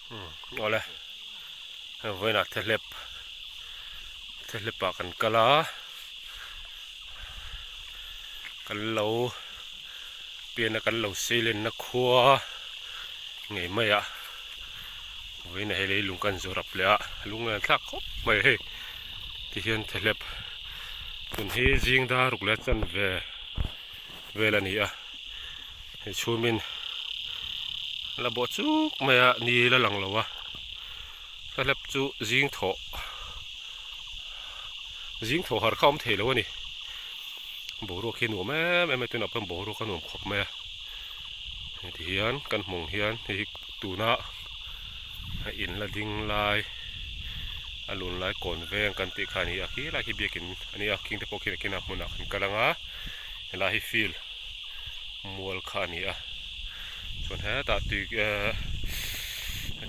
Awle hei vawiinah thehlep thehlepah kan kal a kan lo pian a kan lo seilenna khua ngei mai ah vawiinah hei leilung kan zawrh ap leh a lung a thlak khawp mai hei tihian thehlep tun hi zing dar ruk leh chanve vel a ni a hei chhumin la bawh chuk mai a ni la lang lo a ka hlep chu zing thawh zing thawh har kha awm thei lo a ni boruak hi a nuam em em a tunah pawh boruak a nuam khawp mai a heti hian kan hmawng hian hei hi tuna a in la ding lai a lun lai kawn veng kan tih kha a ni a khi lai khi biakin a ni a khing te pawh khi nakinah hmunah kan kal ang a helai hi field mual kha a ni a chuan hetah tui ehh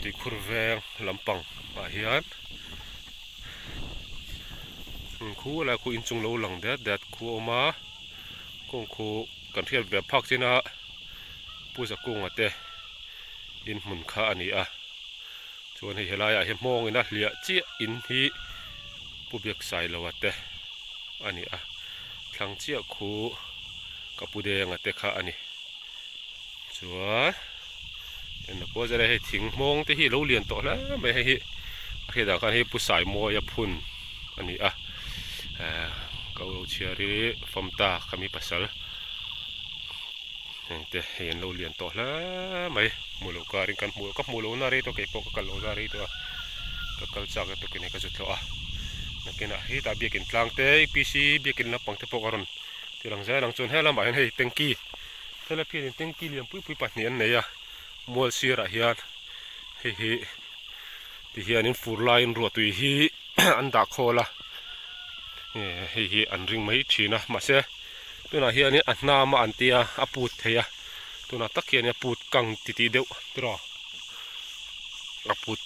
tuikhur veng lampang ah hian khu lai khu inchung lo lang det det khu a awm a kawng khu kan hriat ve phak chin a Pu Zakunga te inhmun kha a ni a chuan hei helaiah hian hmawng ina hliah chiah in hi Pu Biaksailoa te a ni a thlang chiah khu ka pu denga te kha a ni chuan enna pawh zela hei thing hmawng te hi a lo lian tawh hle mai hei hi a hriat ang khan hei pu Saimawia phun a ni a ehh ka lo chhiar hi famta khami pasal heng te hei an lo lian tawh hle mai hmu loh karin kan hmu ka hmuh loh na rei tawh keipawh ka kal loh na rei tawh a ka kal chak lutuk in hei ka zu tlawh a nakinah hetah biakin tlang te APC biakin lampang te pawh ka rawn ti lang zel ang chuan he lamah hian hei tanky helai phian in tanky lian pui pui pahnih an nei a mual sirah hian hei hi ti hianin fur laiin ruahtui hi an dah khawl a hei hi an ring mai thin a mahse tunah hianin a hnam a an tia a put thei a tunah tak hian a put kang ti tih deuh tiraw a put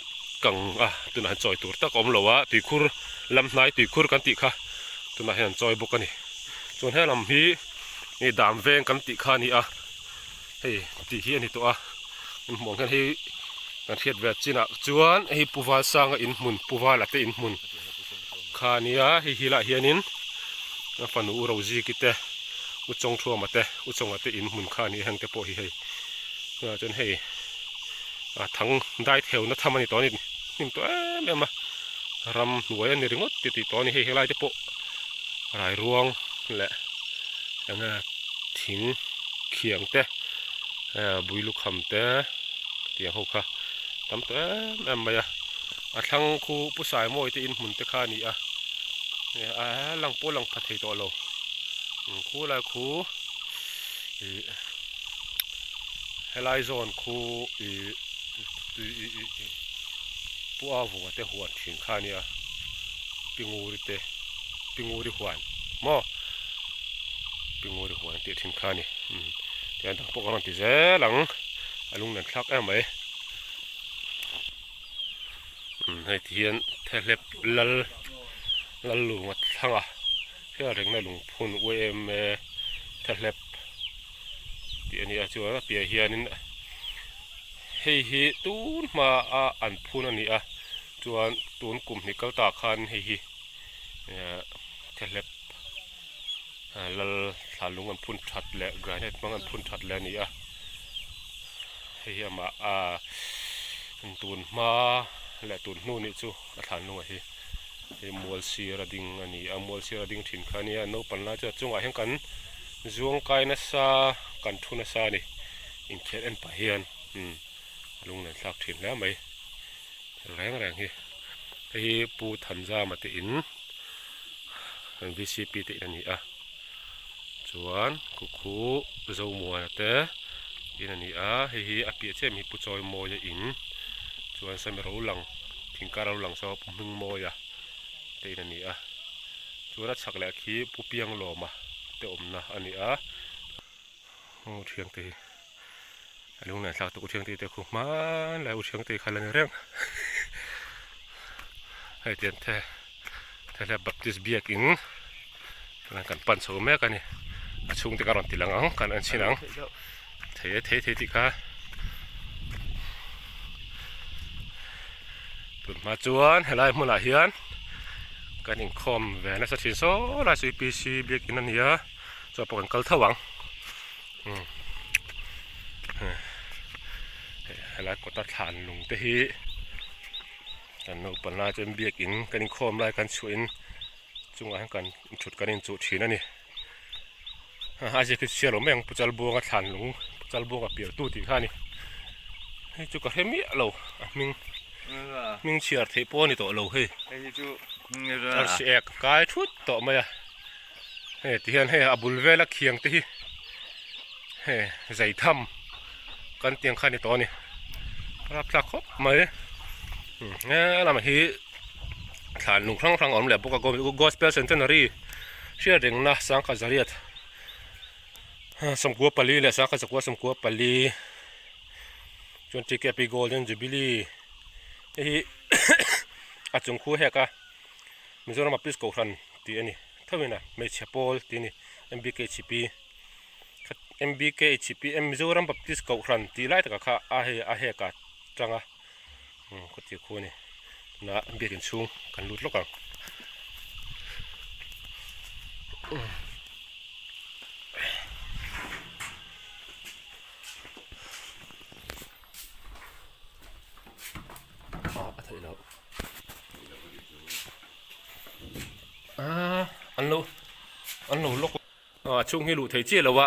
kang a tunah hian chawi tur tak a awm lo a tuikhur lam hnai tuikhur kan tih kha tunah hian an chawi bawk a ni chuan he lam hi dam veng kan tih kha a ni a hei tih hi a ni tawh a in hmuh ang hian hei kan hriat ve chinah chuan hei Pu Valsanga inhmun Pu Vala te inhmun kha a nia hei hi lah hianin a fanu U Roziki te U Chawngthuama te U Chawnga te inhmun kha a ni a heng te pawh hi hei tunah chuan hei a thang dai theuna tham a ni tawh a ni hnim tawh em em a ram hnuai a ni ringawt ti tih tawh a ni hei helai te pawh rairuang leh eng nge thing khiang te bui lukham te tiang ho kha tam tawh em em mai a a thlang khu pu Saimawi te inhmun te kha a ni a a lang pawh lang pha thei tawh lo khu lai khu ih helai zawn khu ih pu a vunga te huan thin kha a nia pinguri te pinguri huan maw. Pinguri huan tih thin kha a ni tihian dang pawh ka rawn ti zel ang a lung nen thlak em mai hei ti hian thehlep lal lal lung a thlang a hriat rengna lungphun yma thehlep tih a ni a chuan a piah hianin hei hi tun hmaa an phun a ni a chuan tun kum hnih kal tah khan hei hi thehlep lal thla lung an phun that leh granite hmang an phun that leh a ni a hei hi amah ah tun hma leh tun hnu nih chu a thlan lung a hi hei mual sir a ding a ni a mual sir a ding thin kha a nia naupang lai chuan a chungah hian kan zuang kai nasa kan thu nasa a ni inkhelh en pah hian umm a lung nen thlak thin hle mai reng reng hi hei hi Pu Thanzama te in kan vcp te in a ni a chuan kukhu Zomuana te in a ni a hei hi a piah chiah hi Pu Chawimawia in chuan sawmi ro lang thingkar ro lang saw Pu Hmingmawia te in a ni a chuan a chhak leh khi Pu Pianglawma te awmna a ni a. U thiangte hi a lung thlak tawh u thiangte te khu hmanlai u thiangte kha la ni reng hei tiang the the baptist biakin tunah kan pan chho mek a ni a chhungte ka rawn ti lang ang kan en chhin ang thei e thei thei tih kha. Tunhma chuan helai hmunah hian kan inkhawm ve nasa thin saw lai chu UPC biakin a ni a chuan pawh kan kal tho ang umm helai kawta thlan lung te hi kan naupang lai chuan biakin kan inkhawm lai kan chhuah in chungah hian kan thut kan inchuh thin a ni a ziak hi chu chhiar lo mai ang pu Chalbuanga thlan lung pu Chalbuanga pialtu tih kha a ni hei chu ka hre miah lo a hming hming chhiar theih pawh a ni tawh lo hei arsi ek kai thut tawh mai a hei ti hian hei a bul vela khiang te hi hei zaitham kan tih ang kha a ni tawh a ni rapthlak khawp mai he lamah hi thlan lung hrang hrang a awm leh bawk a gospel centenary hriat rengna sangkhat zariat 94 leh sangkhat zakua 94 chuan TKP golden jubilee hei hi a chung khu hek a Mizoram Baptist Kohhran tih a ni tho in a hmeichhe pawl tih a ni M_B_K_H_P M_B_K_H_P Mizoram Baptist Kohhran tih lai takah kha a hei a hek a tang a khawti khu a ni tunah biakin chhung kan lut lawk ang. A theih loh an lo an lo lock a chhung hi luh theih chiah lo a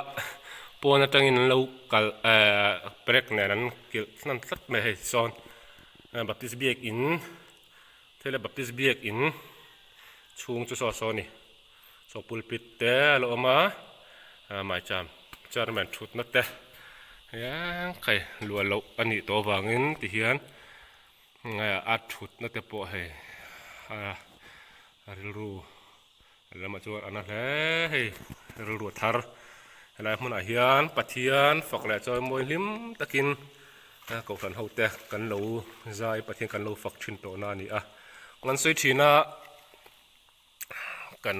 pawn atangin an lo kal ehh brake nen an kilh hnan tlat mai hei sawn baptist biakin thil a baptist biakin chhung chu saw saw a ni saw pulpit te a lo awm a maicham chairman thutna te engkai luah loh a nih tawh avangin tihian a thutna te pawh hei a rilru lamah chuan a na hle hei rilru a thar helai hmunah hian Pathian fak leh chawi mawi hlim takin kohhran ho te kan lo zai Pathian kan lo fak thin tawh na a ni a kan sawi thin a. Kan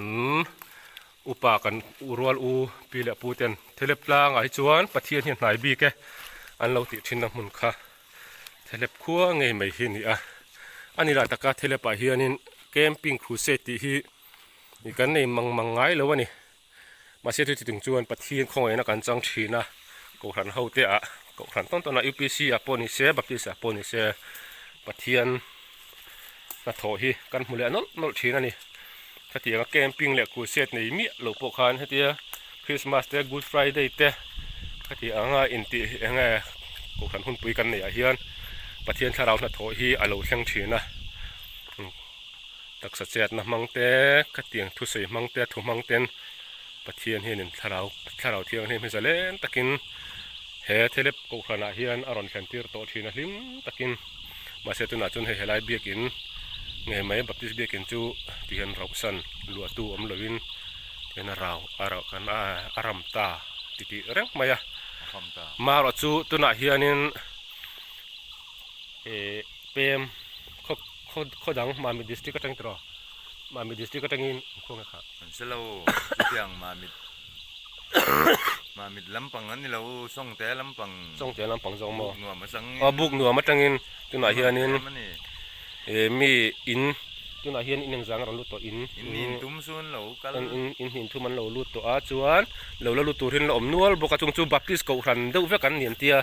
upa kan rual u pi leh pu ten thelep tlangah hi chuan Pathian hi a hnai bik e an lo tih thin na hmun kha thelep khua ngei mai hi a ni a a ni lah taka thelep ah hianin camping crusade tih hi kan nei mang mang ngai lo a ni mahse chuti chung chuan Pathian khawngaihna kan chang thin a kohhran ho te ah kohhran tawn tawn ah UPC ah pawh ni se Baptist ah pawh ni se Pathian hnathawh hi kan hmu leh nawlh nawlh thin a ni. Hetianga camping leh crusade nei miah loh pawh khan hetia Christmas te Good Friday te heti anga intih eng nge kohhran hunpui kan neih ah hian Pathian thlarau hnathawh hi a lo thleng thin a. Taksa chetna hmang te khatiang thusawi hmang te thu hmang ten Pathian hianin thlarau thlarau thianghlim hi zalen takin he thelep kohhranah hian a rawn thlen tir tawh thin a hlim takin mahse tunah chuan hei helai biakin ngei mai Baptist biakin chu tihian rauhsan luahtu awm loin tihian a rau a rau kan a a ram ta ti tih reng mai a marawh chu tunah hianin eh pem khaw khaw khaw dang Mamit district atang tiraw Mamit district atangin khaw nge kha. An hre lo chutiang Mamit Mamit lampang an ni lo Sawngte lampang Sawngte lampang zawk maw Buk nuam atangin Aw buk nuam atangin tunah hianin eh mi in tunah hian in engzang a rawn lut tawh in In hnin tum chu an lo kal in in hnin thum an lo lut tawh a chuan lo la lut tur hian la awm nual bawk a chung chu Baptist kohhran deuh vek an ni an tia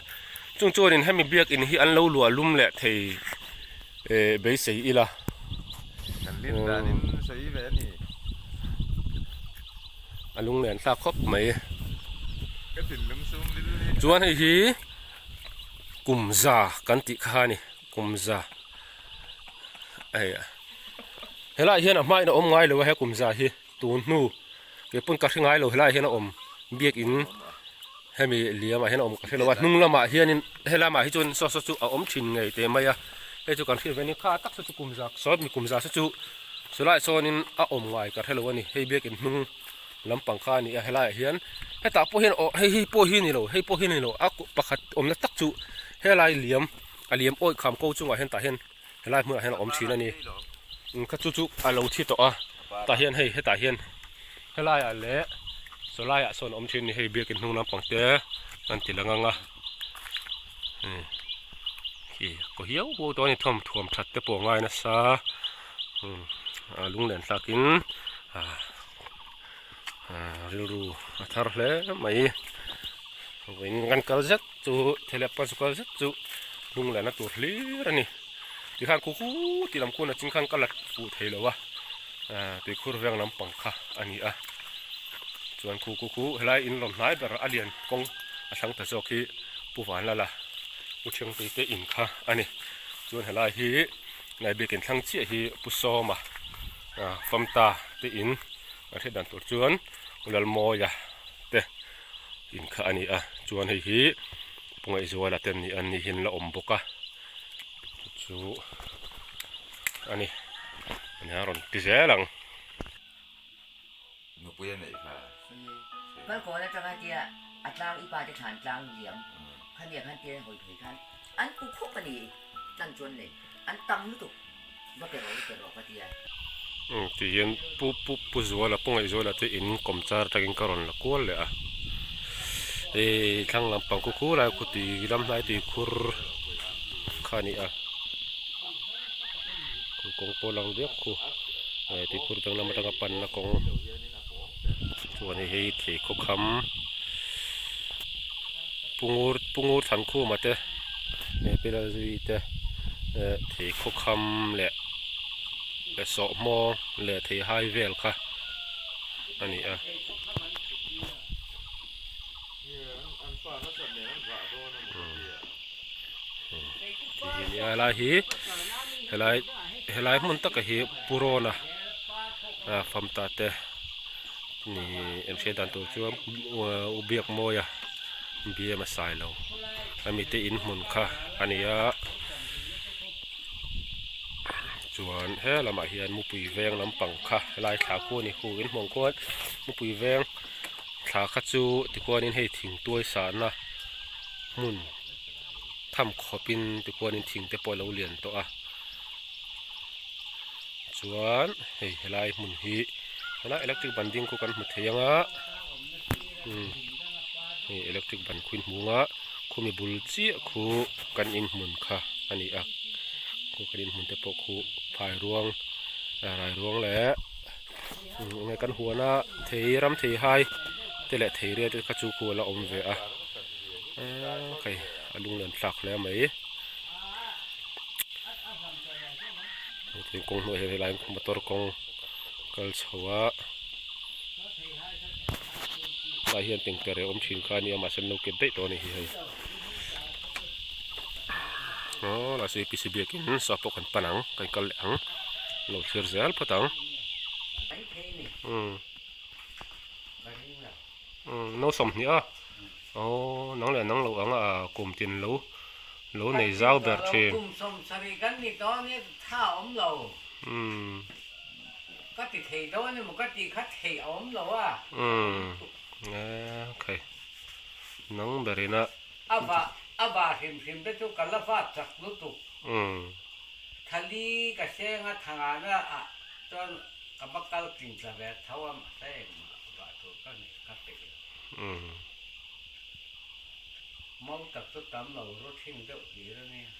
chung chuanin hemi biakin hi an lo luah lum leh thei Eh beisei ila. Kan lim danin sawi ve a ni. A lunglen thlak khawp mai. Ka thinlung sum lil hi. Chuan hei hi kumza kan tih kha a ni kumza hei helaiah hian a hmain a awm ngai lo a he kumza hi tun hnu kei pawn ka hre ngai lo helaiah hian a awm biakin hemi liamah hian a awm ka hre lo a hnung lamah hianin helamah hi chuan saw saw chu a awm thin ngei teh mai a hei chu kan hriat ve a ni kha tak saw chu kum za saw mi kum za saw chu chulaiah sawnin a awm ngai ka hre lo a ni hei biakin hnung lampang kha a ni a helaiah hian hetah pawh hian aw hei hi pawh hi a ni lo hei pawh hi a ni lo a pakhat awmna tak chu helai liam a liam awih kham ko chungah hian tah hian helai hmunah hian a awm thin a ni kha chu chu a lo thi tawh a tah hian hei hetah hian helaiah leh saw laiah sawn a awm thin a ni hei biakin hnung lampang te an ti lang ang a. Ih kaw hiau huau tawh a ni thawm thuam that te pawh a ngai nasa umm a lunglen thlakin ah rilru a thar hle mai vawiin kan kal zet chu thilep kan kal zet chu lunglen a tur hlir a ni tikhan khu khu tih lam khuan a ching khan ka la fuh thei lo a ah tuikhur veng lampang kha a ni a chuan khu khu khu helai in rawn hnai ber a lian kawng a thlang ta zawk hi Pu Vanlala U Thiangtui te in kha a ni. Chuan helai hi ngai biakin thlang chiah hi Pu Sawma Famta te in an hriat dan tur chuan U Lalmawia te in kha a ni a. Chuan hei hi Pu Ngaihzuala te an ni an ni hi an la awm bawk a chu a ni. Nia rawn ti zel ang. Nupui a neih kha. Kalkawn atanga tia a tlang i pa te thlan tlang liam khania khan tia hawi phei khan an ku khup a ni tlang chuan nei an tam lutuk va pe rawh va pe rawh ka tia. Umm ti hian pu pu pu Zuala pu Ngaihzuala te in kawm char atangin ka rawn la kual leh a ih thlang lampang khu khu lai khu tui lam hnai tui khur kha a ni a khu kawng pawh lang diak khu. Eh tuikhur veng lam atanga panna kawng chuan hei hi theikhawk kham pungur pungur thlan khuma te eh pilal zui te eh theikhawk kham leh leh sawhhmawng leh theihai vel kha a ni a. Helai hi helai helai hmun taka hi purona a famta te ni em hriat dan tur chuan u Biakmawia bm a sai lo ami te in hmun kha a ni a chuan he lamah hian mupui veng lampang kha helai thla khu a ni khu in hmuh ang khuan mupui veng thla kha chu tikhuanin hei thingtuai sahna hmun tham khawpin tikhuanin thing te pawh a lo lian tawh a chuan hei helai hmun hi helai electric ban ding khu kan hmu thei ang a umm hei electric ban khu in hmu ang a khumi bul chiah khu kan inhmun kha a ni a khu kan inhmun te pawh khu phai ruang rai ruang leh enge kan huan a thei ram thei hai te leh thei riat te kha chu khu a la awm ve a. Eee hei a lunglen thlak hle mai thingkung hnuai hian helai motor kawng kal chho a tlai hian tengtere awm thin kha ania mahse an lo ket daih tawh a ni hi hei aw la chu APC biakin saw pawh kan pan ang kan kal leh ang lo thlir zel phawt ang umm. No 20 a aw nang leh nang lo ang a kum tin lo lo nei zau ber thin. Kum 70 kan ni dawn e tha a awm lo. Umm. Ka ti thei dawn emaw ka tih kha theih a awm lo a. Umm okay nang berin a. A va a va hrim hrim te chu ka la va chak lutuk. Umm. Thali ka seng a thangana ah chuan Ka va kal tling tla ve tho a mahse engmah vah tur ka nei ka peih lo. Mau tak chu tam lo ru thin deuh hlir a nia.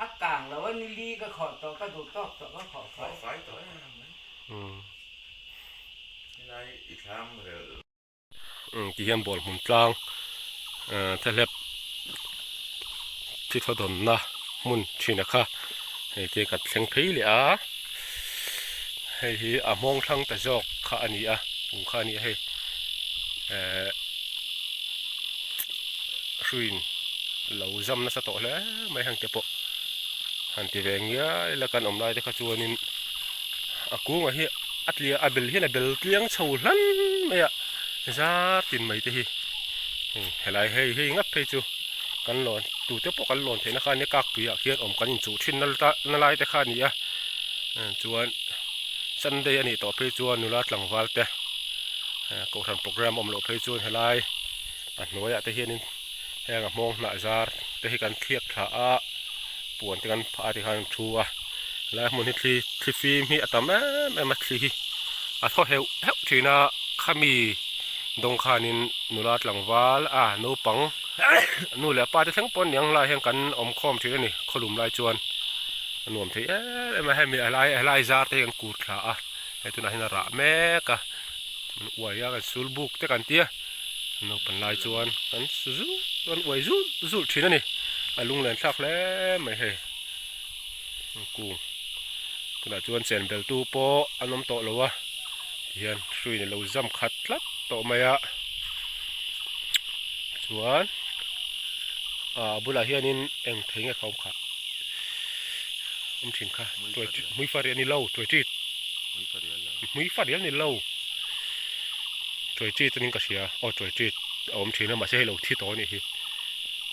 A kang lo a ni li ka khawh tawh ka duh tawk tawh ka khawh fai. Khawh fai tawh em mai. Helai i thlam rel. Ti hian ball hmun tlang thlahlep thi thaw dawnna hmun thin a kha hei te kan thleng phei leh a hei hi a hmawng thlang ta zawk kha a ni a kum kha a ni a hei ehh hruiin lo zam nasa tawh hle mai heng te pawh han ti ve ngial ila kan awm lai te kha chuanin a kungah hi a tliah a bel hian a bel tliang chho hlan mai a zar tin mai te hi hei helai hei hei ngat phei chu kan lawn tute pawh kan lawn theihna kha ania kakpui ah khian awm kan inchuh thin na lai te kha a ni a chuan sunday a nih tawh phei chuan nula tlangval te kohhran program awm loh phei chuan helai a hnuaiah te hianin heng a hmawng hnah zar te hi kan thliak thla a puan te kan phah a tikhan an thu a helai hmun hi thli thli fim hi a tam em em a thli hi a thaw heuh heuh thin a khami dawng khanin nula tlangval a naupang. Nu leh pa te thleng pawh aniang lai hian kan awm khawm thin a ni khawlum lai chuan a nuam thei em em a hemi a lai helai zar te hi kan kur thla a hei tunah hian a rah mek a uai a kan sul buk te kan tia naupan lai chuan kan su zut kan uai zut zut thin a ni a lunglen thlak hle mai hei kung tunah chuan chen bel tu pawh an awm tawh lo a tihian hruiin a lo zam khat tlat tawh mai a chuan ah a bulah hianin eng thei nge kha awm kha awm thin kha hmuifarial ni lo tuaitrit hmuifarial ni lo tuaitrit anin ka hria aw tuaitrit a awm thin a mahse hei lo thi tawh anih hi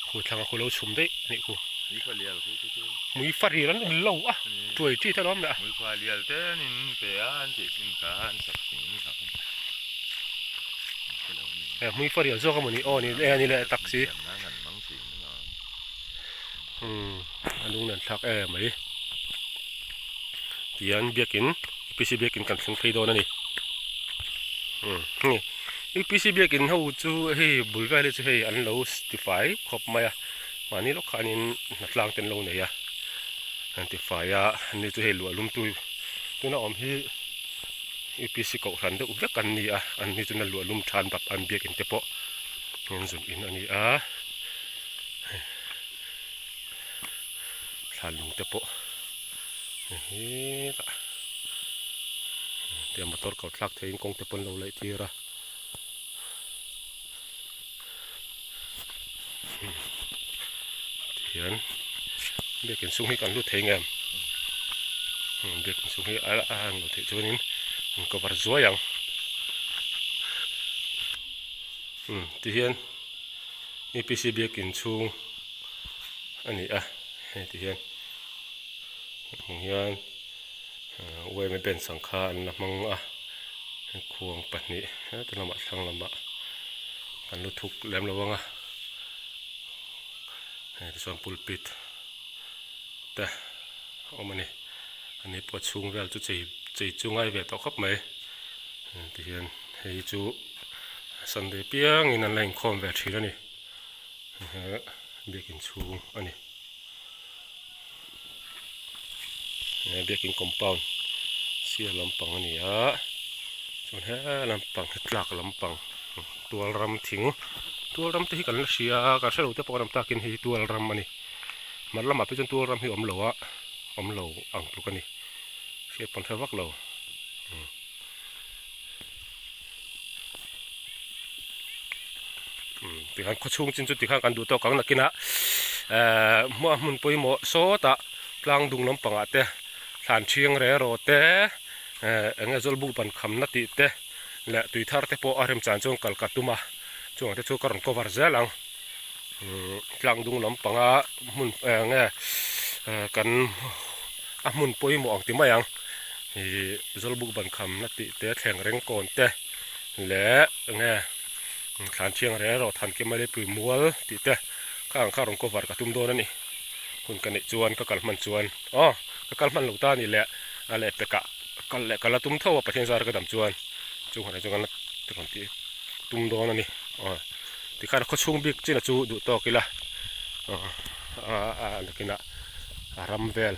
khu thlang a khu lo chhum daih anih khu hmuifarial an ni lo a tuaitrit alawm leh a hmuifarial te an in pe a an tih chin kha an sak thin Eh hmui farial zawk a mawni aw ni e ani leh tak si umm a lung nen thlak em mai tihian biakin upc biakin kan thleng phei dawn a ni umm hei upc biakin ho chu hei bul vel hi chu hei an lo tifai khawp mai a mahni lawk khanin hnatlang te an lo nei a an tifai a ani chu hei luah lum tu tuna awm hi. UPC kohhran deuh vek an ni a, an ni chuan a luah lum than bap an biakin te pawh an zun in a ni a, thlan lung te pawh hetah tiang motor kal thlak theihin kawng te pawh an lo laih tir a. Tihian biakin chhung hi kan lut thei ngem biakin chhung hi a a ang lo theih chuanin an cover zuai ang umm tihian UPC biakin chhung a ni a hei tihian hmuh hian yma bench ang kha an la hmang a khuang pahnih heti lamah thlang lamah kan lu thuk lem lo ang a hei tichuan pulpit te a awm a ni ani pawh a chhung vel chu chei chei chu ngai ve tawh khawp mai tihian hei chu sunday piangin an la inkhawm ve thin a ni biakin chhung a ni. Biakin compound sir lampang a ni a chuan he lampang hi tlak lampang tual ram thing tual ram te hi kan la hria a kan hrelo te pawh kan awm takin hei hi tual ram a ni hmar lamah phei chuan tual ram hi a awm lo a awm lo ang tluk a ni hriat pawn hre vak lo. Tikhan khawchhung chin chu tikhan kan duh tawk ang nakinah ehh hmuah hmun pawimawh sawtah tlang dung lampangah te thlan thiang re rawh te ehh eng nge zawlbuk ban khamna tih te leh tui thar te pawh a remchan chuan kal ka tum a chungah te chu ka rawn cover zel ang umm tlang dung lampanga hmun eng nge ehh kan a hmun pawimawh ang ti mai ang ihh zawlbuk ban khamna tih te thleng reng kawn te leh eng nge thlan thiang reng erawh than kim a lipui mual tih te kha ang kha rawn cover ka tum dawn a ni hun ka neih chuan ka kal hman chuan aw ka kal hman lo ta a ni leh a leh pekah kal leh ka la tum tho a Pathian zara ka dam chuan chung hunah chuan kan la rawn tih tum dawn a ni aw tikhan a khawchhung bik chin a chu duh tawk ila aw a nakinah a ram vel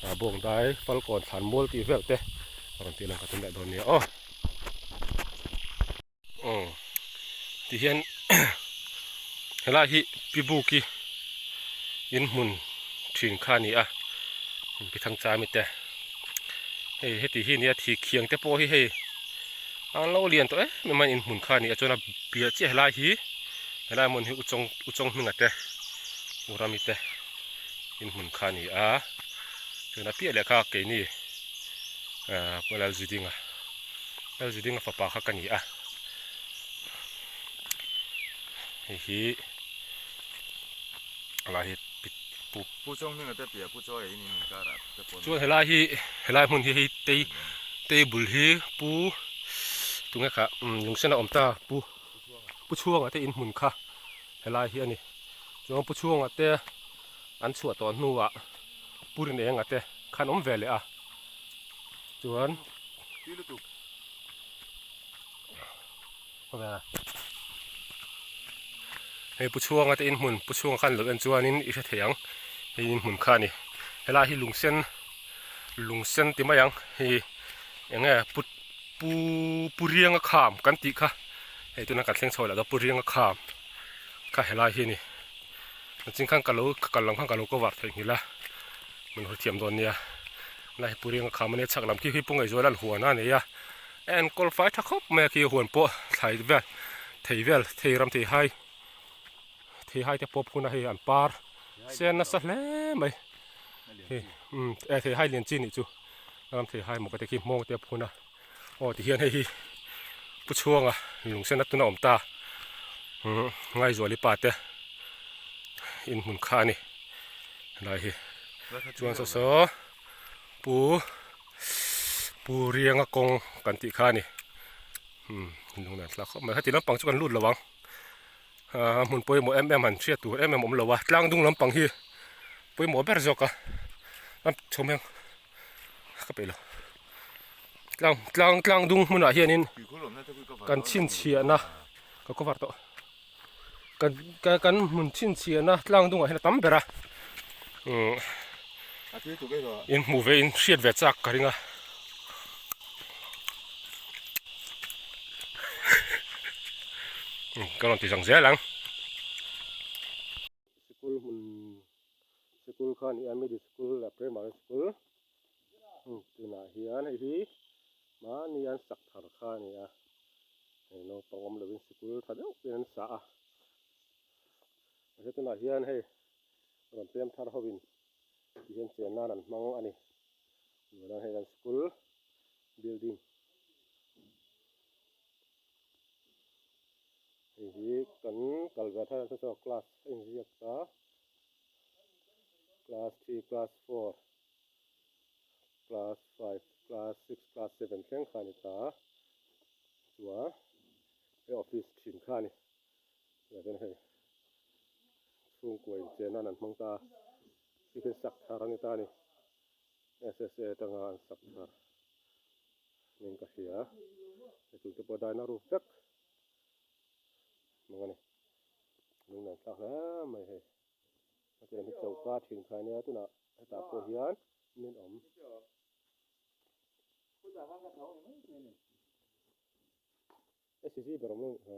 a bawng dai falkawn thlan mual tih vel te rawn tih lang ka tum leh dawn nia aw. Aw tihian helai hi pi buki in hmun thin kha a ni a pi thangchami te hei heti hi nia thik khiang te pawh hi hei an lo lian tawh em em a in hmun kha a ni a chuan a piah chiah helai hi helai hmun hi uchawng uchawng hminga te urami te in hmun kha a ni a chuan a piah leh kha keini ahh Lalzidinga. Lalzidinga fapa kha ka ni a hei hi helai hi pi pu Pu Chawng hminga te piah Pu Chawi in in kar ah te pawh chuan helai hi helai hmun hi hei tei table hi pu tunge kha umm lungsen a awm ta pu pu chhuanga te in hmun kha helai hi a ni chuan pu chhuanga te an chhuah tawh hnuah pu rinenga te khan awm ve leh a. Chuan Hei Pu Chhuanga te inhmun Pu Chhuanga khan lo en chuanin i hre thei ang hei inhmun kha a ni. Helai hi lungsen lungsen ti mai ang hei eng nge pu pu pu Rianga kham kan tih kha hei tuna kan thleng chho lah dawn Pu Rianga kham kha helai hi a ni. Ching khan ka lo kal lam khan ka lo cover theihnghilh a min hawi thiam dawn nia. Helai hi Pu Rianga kham a nia chhak lam khi hi Pu Ngaihzuala'n huan a nei a. A enkawl fai tha khawp mai a khi huan pawh thlai vel thei vel thei ram thei hai thei hai te pawp hun a hei an par sen nasa hle mai hei umm e thei hai lian chi nih chu ram thei hai maw ka ti khi hmawng te a phun a aw ti hian hei hi pu chhuanga lungsen a tuna awm ta umm Ngaizuali pa te inhmun kha a ni helai hi chuan saw saw. Pu Pu Rianga kawng kan tih kha a ni umm lung dan thlak khawp mai heti lampang chu kan lut lo ang ahh hmun pawimawh em em han hriat tur em em a awm lo a tlang dung lampang hi pawimawh ber zawk a a chho mai ang ka peih lo tlang tlang tlang dung hmunah hianin kan chhinchhiahna ka cover tawh kan kan hmun chhinchhiahna tlang dungah hian a tam ber a umm in hmuh ve in hriat ve chak ka ring a ka rawn ti zang zel ang. Sikul hmun sikul kha a ni a middle school leh primary school tunah hian hei hi mahni an sak thar kha a ni a hei naupang awm lovin sikul tha deuh in an sa a mahse tunah hian hei rawn pem thar ho in ti hian chen nan an hmang a ni tunah hian hei kan school building hei hi kan kal ve thar a saw class a inziak ta class 3 class 4 class 5 class 6 class 7 thleng kha a ni ta chuan he office thin kha a ni tunah chuan hei chhungkua inchen nan an hmang ta a hei hi sak thar a ni ta a ni S_S_A atanga an sak thar niin ka hria hei chung te pawh daina ruk vek mang a ni lung an thlak hle mai hei. Hetiang hi choka thin kha ania tunah hetah pawh hian min awm. SCC ber awm lo nih kha.